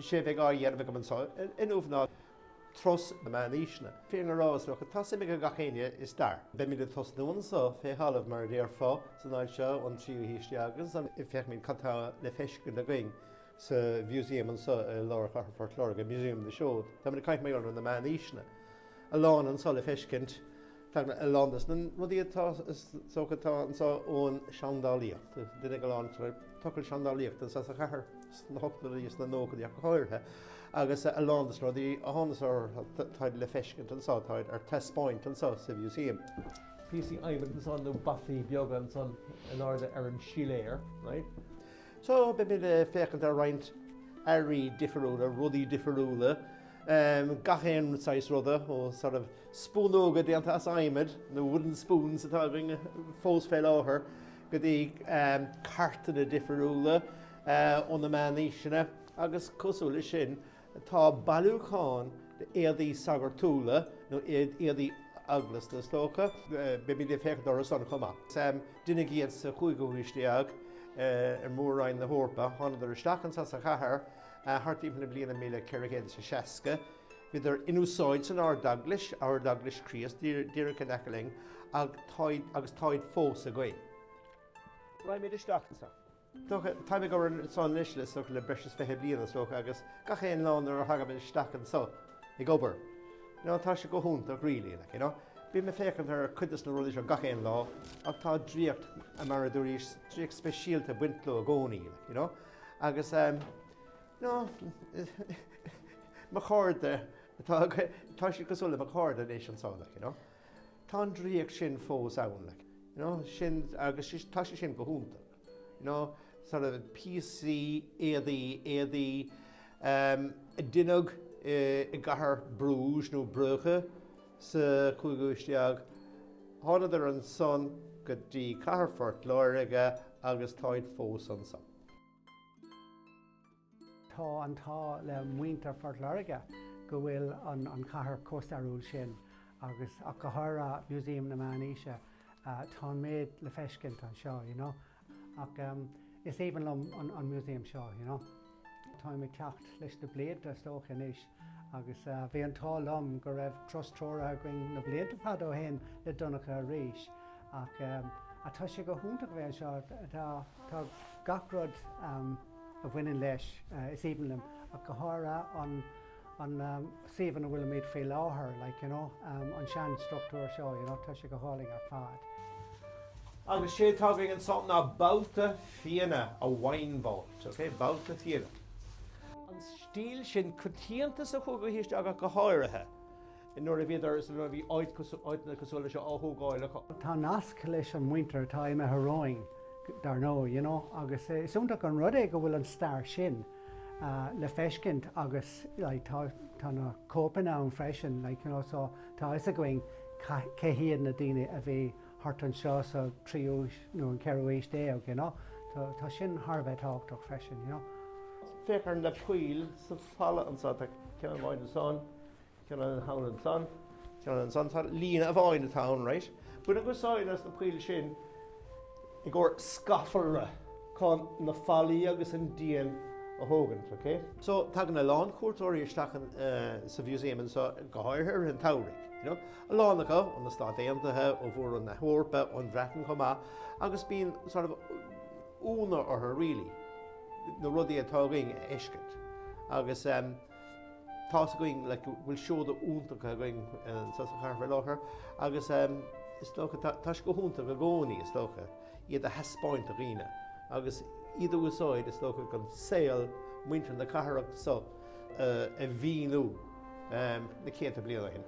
Sé a bheidh á dhéanamh agam anseo inniu ná turas na meánaoiseanna. Fírinne a rá is dócha, tá suim ag gach éinne i stair. Beimid ag tosnú anseo fé thalamh mar a déarfá san áit seo ón tríú haois déag agus féachfaimid cad tá le feiscint againn sa mhúsaem anseo i lár chathair Phort Láirge, Museum na Seod. Táimid ag caint mar gheall ar na meánaoiseanna. A lán anseo le feiscint. Tá a lán de na rudaí atá, is dócha, atá anseo ón seandálaíocht. Deineadh a lán tochailt seandálaíochta anseo sa chathair sna hochtóidí is sna nóchaidí ach go háirithe, agus a lán de na rudaí a thánas orthu táid le feiscint anseo, táid ar taispeáint anseo sa mhúsaem. Píosaí adhmaid ansan nó bataí beaga ansan in airde ar an siléar, right? So beimid ag féachaint ar roinnt earraí difiriúla, rudaí difiriúla, gach aon saghas ruda ó sort of spúnóga déanta as adhmad, na wooden spoons atá againn fós fé láthair, go dtí cairteanna difiriúla ó na meánaoiseanna agus cosúil leis sin. Tá bailiúchán d'éadaí sagartúla, nó éadaí eaglasta is dócha, beimid ag féachaint orthu san chomh maith. Deineadh iad sa chúigiú haois déag ar Mhór-Roinn na hEorpa. Thánadar isteach anso sa chathair thart timpeall na bliana 1460. Bhíodar in úsáid san Ardeaglais, Ardeaglais Chríost, díreach in aice linn, agus táid fós againn. Raghaimid isteach anso. Táim ag obair anso anois le, is dócha, le breis is 20 bliain, is dócha, agus gach aon lá nuair a thagaim isteach anso ag obair, you know, tá sé go hiontach really, like, you know. Bím ag féachaint ar cuid de na rudaí seo gach aon lá ach tá draíocht, mar a dúraís, draíocht speisialta ag baint leo i gcónaí, like, you know. Agus, um, you know, mo chairde, tá, tá siad cosúil le mo chairde anois anso, like, you know. Tá an draíocht sin fós ann, like, you know, sin, agus tá sé sin go hiontach. You know, sort of píosaí éadaí, éadaí a deineadh i gcathair Bruges nó Brugge sa chúigiú haois déag. Thánadar ansan go dtí cathair Phort Láirge agus táid fós ansan. Tá an t-ádh le muintir Phort Láirge go bhfuil an chathair chomh stairiúil sin agus ach go háirithe Museum na Meánaoise. Tá an méid le feiscint anseo, you know. Ach is aoibhinn liom an músaem seo, you know. Táim ag teacht leis na blianta is dócha anois agus bhí an t-ádh liom go raibh turas treoraithe againn na blianta fada ó shin le Donncha arís ach tá sé go hiontach a bheith anseo. Tá tá gach rud a bhaineann leis, is aoibhinn liom ach go háirithe an an suíomh ina bhfuilimid faoi láthair, like, you know, an sean-struchtúr seo, you know, tá sé go hálainn ar fad. Agus sé atá againn anso ná babhta fíona, a wine vault, ok, babhta fíona. An stíl sin coitianta sa chúigiú haois déag ach go háirithe nuair a bhíodar, nuair a bhí áit, áiteanna cosúil leis seo á thógáil acu. Tá nasc leis an muintir atá imithe romhainn, dar ndóigh, you know, agus is iontach an rud é go bhfuil an stair sin. le feiscint agus like tá tá na cóipeanna ann freisin like you know so tá fhios againn cé hiad na daoine a bhí thart anseo sa tríú nó an ceathrú haois déag you know tá tá sin thar a bheith tábhachtach freisin you know. Féach ar na poill sa bhfalla anseo, tá ceann amháin ansan, Ceann thall ansan, ceann ansan, tá líne amháin atá ann, right? Baineadh úsáid as na poill sin i gcomhair scafallra chun na fallaí agus an díon a thógaint, ok? So, tagann a lán cuairteoirí isteach sa mhúsaem anseo, go háirithe i rith an tsamhraidh, you know? A lán acu ó na Stáit Aontaithe, ó Mhór-Roinn na hEorpa, ón Bhreatain chomh maith, agus bíonn sort of ionadh orthu really, na rudaí atá againn a fheiscint. Agus em. Tá's againn like go bhfuil seoda iontacha againn anseo sa chathair faoi láthair agus is dócha tá sé go hiontach i gcónaí is dócha iad a thaispeáint do dhaoine agus iad a úsáid is dócha chun saol muintir na cathrach seo a mhíniú na céadta bliain ó shin.